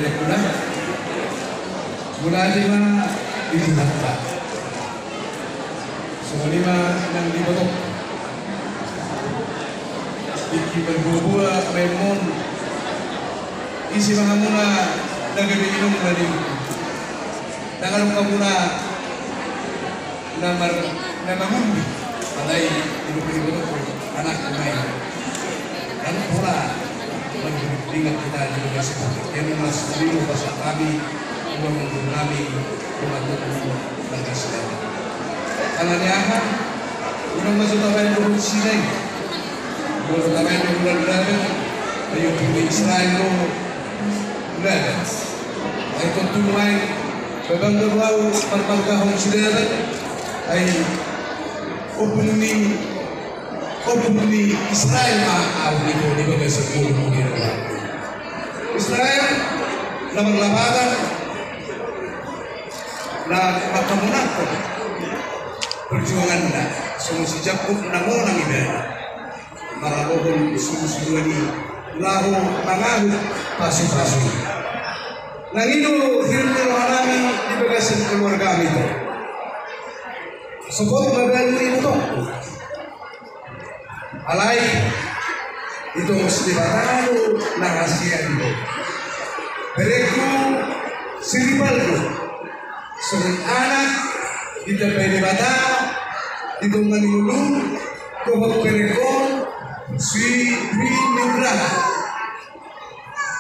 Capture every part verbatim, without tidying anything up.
Mula, mula ate ma di Tuhanta. Songon i ma nang di boto. Tingki marboaboa ma inna on. Ise ma hamuna na gabe inongna di. Ndang adong hamuna na mar-, na mangundi, alai di dope di boto, anak mai. Lalu pola, mendingan kita juga seperti yang mas lima bahasa kami, uang untuk kami, uang untuk kami, dan kasih. Karena ni aha, udah masuk tawain dulu sini. Udah tawain dulu, udah, udah, ayo, pergi Israel dulu, udah, udah. Ayo, tuh, tuh, main. Bebang do au marmargahon Sudetan, ai ompung ni, ompung ni Israel ma au, di bagasan ngolungku. Israel na marlapatan, na mangkamonanghon perjuanganna, songon si Jakkob na monang ibana. Maralohon surusuruan i laho mangahut pasupasu. Nang i do hirim ni rohanami di bagasan keluargami do. Sopot ma balu ni ibotongku. Alai, ito mesti batalo na rahasia i do. Berengku si Rivaldo. Songon anak ditambai Debata, ditongani ngolu, dohot berengkon, si Dwi Nugraha.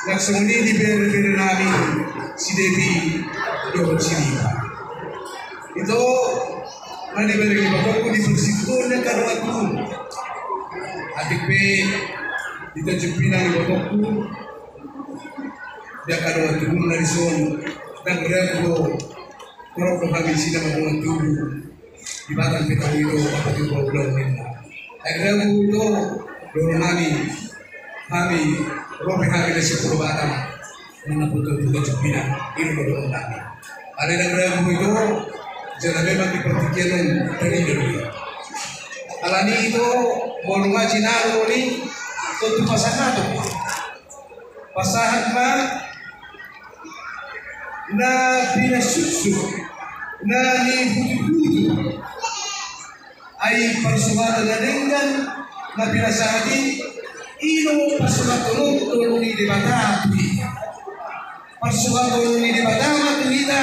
Nang songon i di bereberenami, si Devi, dohot si Diva. Ito, na dibereng ibotongku di persikutuan na kadua tubu. Atik pe, di Tanjung Pinang ibotongku, dia kadua tubu na dison, dan ragu do, Torop do hami sina mangkulan tubu di batang petang i do, apa tubu ulang ninna. Ai ragu do, dohononnami, hami, ro pe hami na sipulu batang, na putu-putu Tanjung Pinang, i do dohononnami. Alai ndang ragu do, jala memang di partingkian on, tadi do. Alani i do, molo ngaji na ro ni, tontu pasahat do. Pasahat ma na pinasuksuk, na nihutuhutu. Ai parsuhatan na denggan na pinasahat i, i do parsuhatan on ni Debata tu hita. Parsuhatan on ni Debata ma tu hita,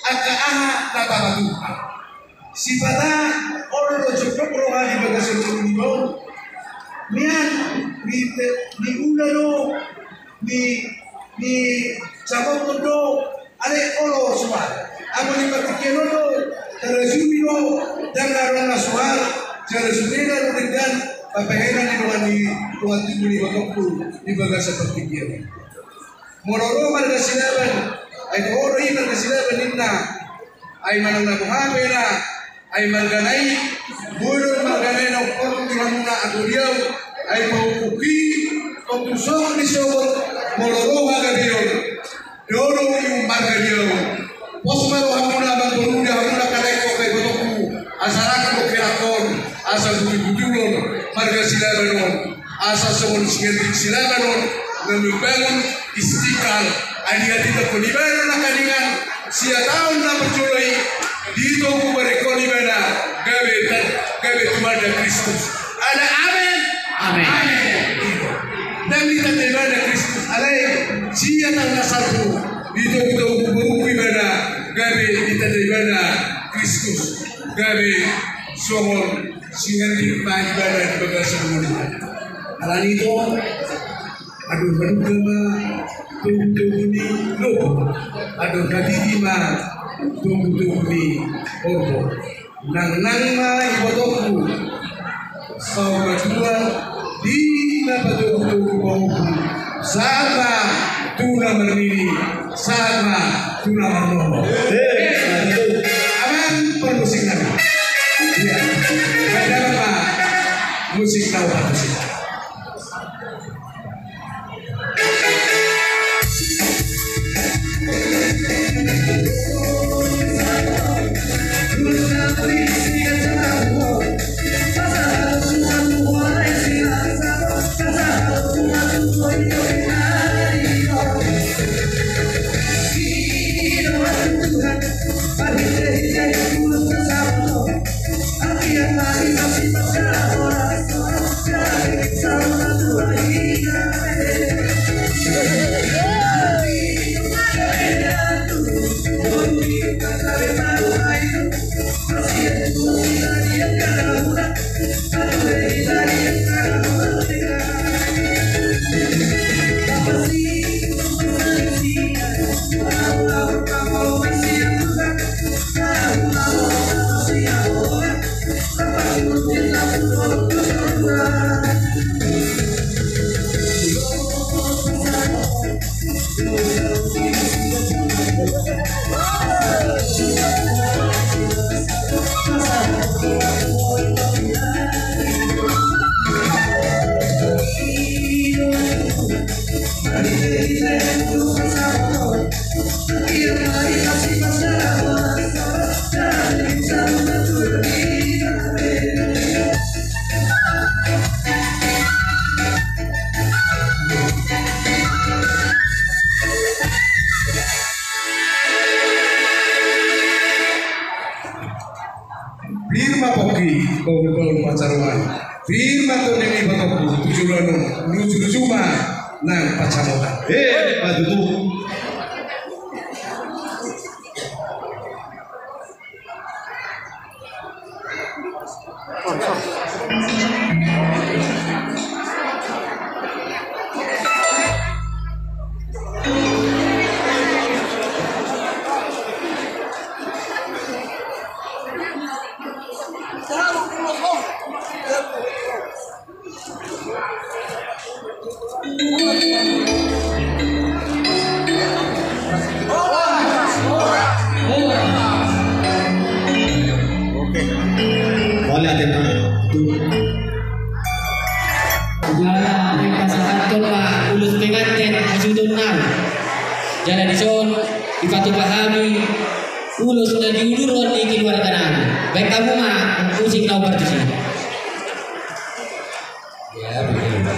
angka aha na tapatupa. Sipata olo do jokjok roha di bagasan ngolu niba on. Nian, ni, niula do, ni, nijamothon do, alai olo sual. Amun di partingkian on do, tarajumi do, ndang adong na sual, jala sudena do denggan, papahenan ni dongan ni, dongan tubu ni ibotongku, di bagasan partingkian. Molo ro marga Silaban, ai toho do i marga Silaban ninna. Ai manang na boha pe na, ai margana i, molo margana i na umporlu di hamuna ago di au, ai paungkuk i, tontu sogot ni sogot, molo ro hagabeon. Dohot i marga di au. Pos ma rohamuna, mangkorungi hamuna, kalekkon, ibotongku, asa rangkap do kalekkon, asa butulbutulon marga Silaban on. Asa songon si Hendrik Silaban on, na membangun Istiqlal, ai dihatahon ibana nangkaningan, sian taon na parjolo i, di togu berengkon ibana, gabe ta-, gabe tumanda Kristus. Ada amen? Amen. Amen. Ndang ditanda ibana Kristus, alai sian taon na salpu, di togu-togu berengkon ibana, gabe ditanda ibana Kristus, gabe songon si Hendrik ma ibana di bagasan ngolu. Alani i do, adong madungka ma togu-togu ni lombu, adong madidi ma togu-togu ni horbo. Nangnang ma ibotongku, saur matua di na patogu-togu pahompu, sahat ma tu na marnini, sahat ma tu na marnono. Amang parmusik nami. Ia, bahen ma musik na upamusik. Pir ma pongki, bahulbahul pansaroan. Pir ma tondi ni batokku tu joloan on, lujuluju ma nang pansamotan. Eh, patutu. Oke. Boleh, Ate, Pak. Tuh. Jala pasahathon ma ulos penganten hasuhuton nami. Jala dison dipatupa hami ulos na diulurhon ni keluarga nami. Baen hamu ma musik na opat tusi. Ya, betul.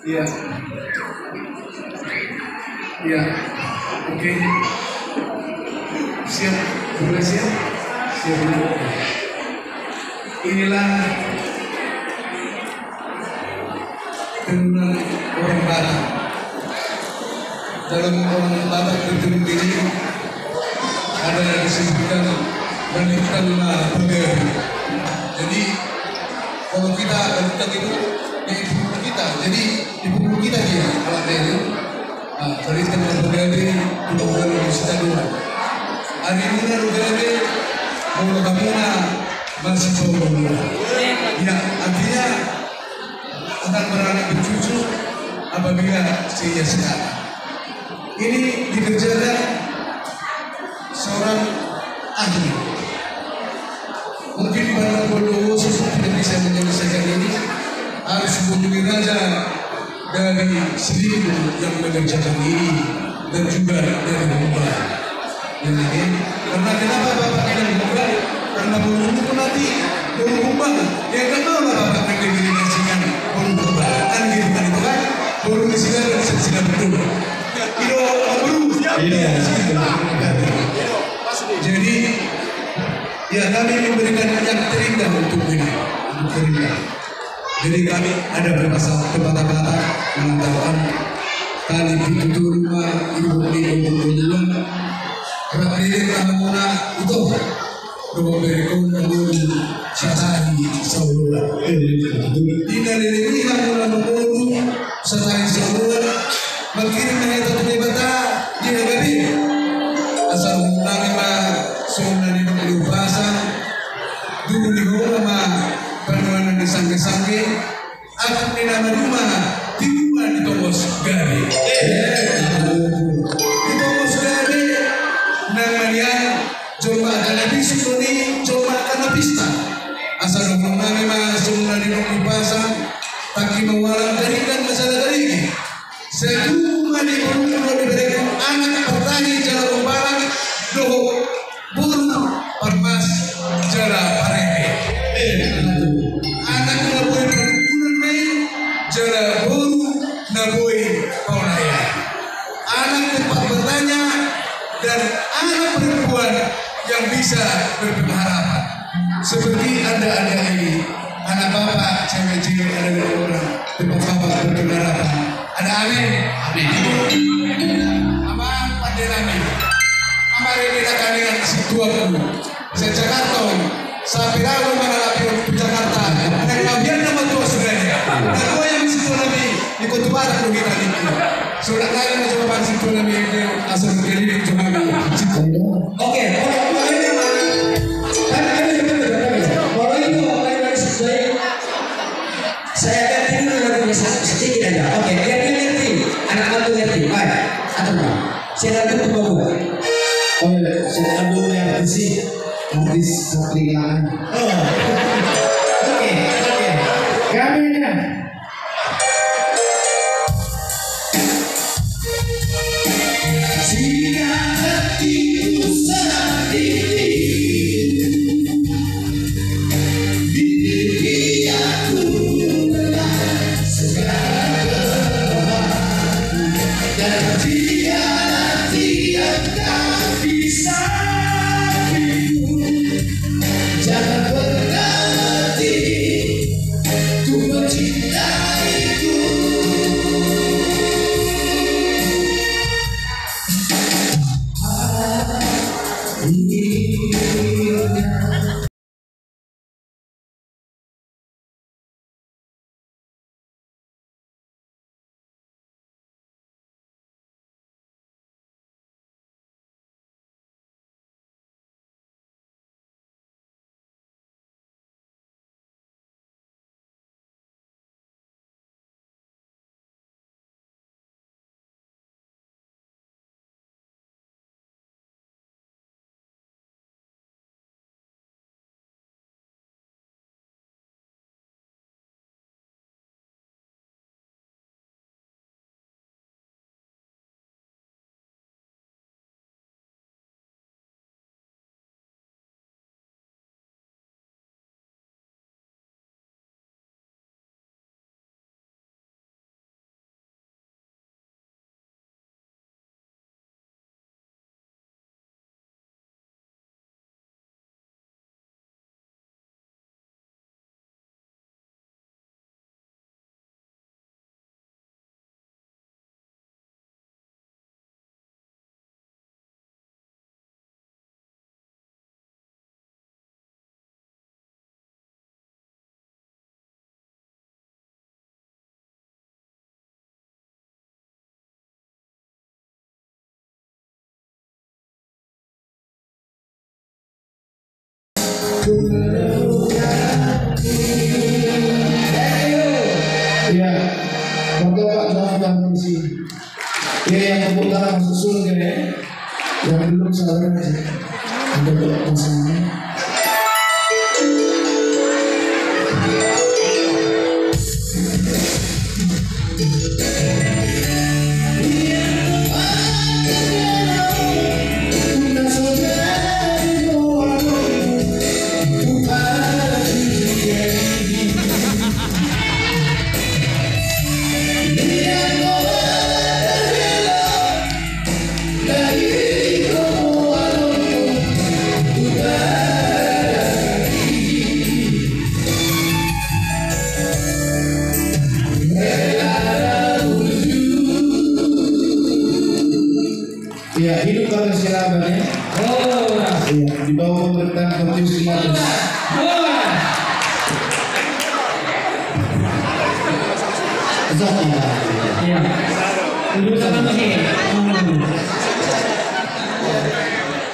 Iya. Iya. Oke. Siap. Mulai siap? Siap, ya. Inilah tenunan orang Batak. Dalam orang Batak bertenun ini ada disebutkan balintang ma pagabe. Jadi, kalau kita balintang itu di punggung kita, jadi di punggung kita dia alatnya itu. Nah, balintang ma pagabe, punggung dalam sitadoan. Ari muna do gabe, molo hamuna masih jomblo. Ya, artinya akan beranak bercucu apabila seia sekarang. Ini dikerjakan seorang ahli. Mungkin Pandau Bondowoso tidak bisa menyelesaikan ini, harus menghubungi raja dari Silindung yang mengerjakan ini dan juga dari Humbang. Jadi, karena kenapa Bapak bilang Humbang? Karena boru Humbang nanti, boru Humbang. Ya, kan mau lah Bapak kan dikasihkan boru Humbang. Kan gitu kan itu kan? Boru di sini ada, di sini ada, betul. Ido, boru. Iya. Jadi, ya, kami memberikan yang terindah untuk ini, untuk terindah. Jadi kami ada berpasang pepatah-patah mengatakan tali pitu tolu ma ibu ni ibu dua. Rap lilin ma hamuna ito. Dohot berengkon na boru satahi saoloan. Di na leleng i hamuna na boru satahi saoloan. Mangkirim ma hita tu Debata di hagabeon. Asa dohonon nami ma songon na nidok ni umpasa. Dulu ni ho ma panuanan ni sanggesangge, angkup ni na maduma, tibu ma ditongos gabe. Ditongos gabe, nang manian, jomma angka na bisuk do ni, jomma angka na pista. Asa dohonon nami ma songon na nidok ni umpasa, tangki ma ualang, garindang ma jala garege. Sai tubu ma di borungku dohot di berengku anak partahi jala gombalang dohot boru parmas jala pareme. Anak na boi parungkunan ma i jala boru na boi paonayan. Anak tempat bertanya dan anak perempuan yang bisa berpengharapan. Seperti anda-anda ini, anak bapak, cewek-cewek, ada dua orang, tempat bapak berpengharapan. Ada amin? Amin. Amang pande nami. Amang rede na kaningan sintuanku. Sian Jakarta on. Sampe laho ma na lapion tu Jakarta. Nang lapion na matua sudane. Na goyang sintua nami. Di kota Batak do hita ningku. Sudah kali mau coba bang sintua nami. Asal berkeliling cuma nami. Oke, molo, molo i ma. Kan, kan, kan, kan, kan. Molo i ma, molo i ma, molo i ma. Saya ganti dulu lagunya sa-, sedikit aja. Oke, biar dia ngerti. Anak bantu ngerti. Baik, atur, Bang. Saya ganti dulu, Bang. Oh, iya. Saya ganti dulu yang artis sih. Artis Satri Lanang. Oh. Oke, oke. Kami, ya. Jangan berhenti untuk mencintai. Iya, Bapak Johan Bang Musi. Iya, yang tepuk tangan masuk surga ya. Yang belum sabar aja. Ada doa pasangan. Iya, hidup Bagas Silaban ya. Oh, iya, di bawah pemerintahan Pontius Pilatus. Iya. Duduk sama sih.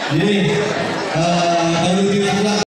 Jadi, eh, kalau di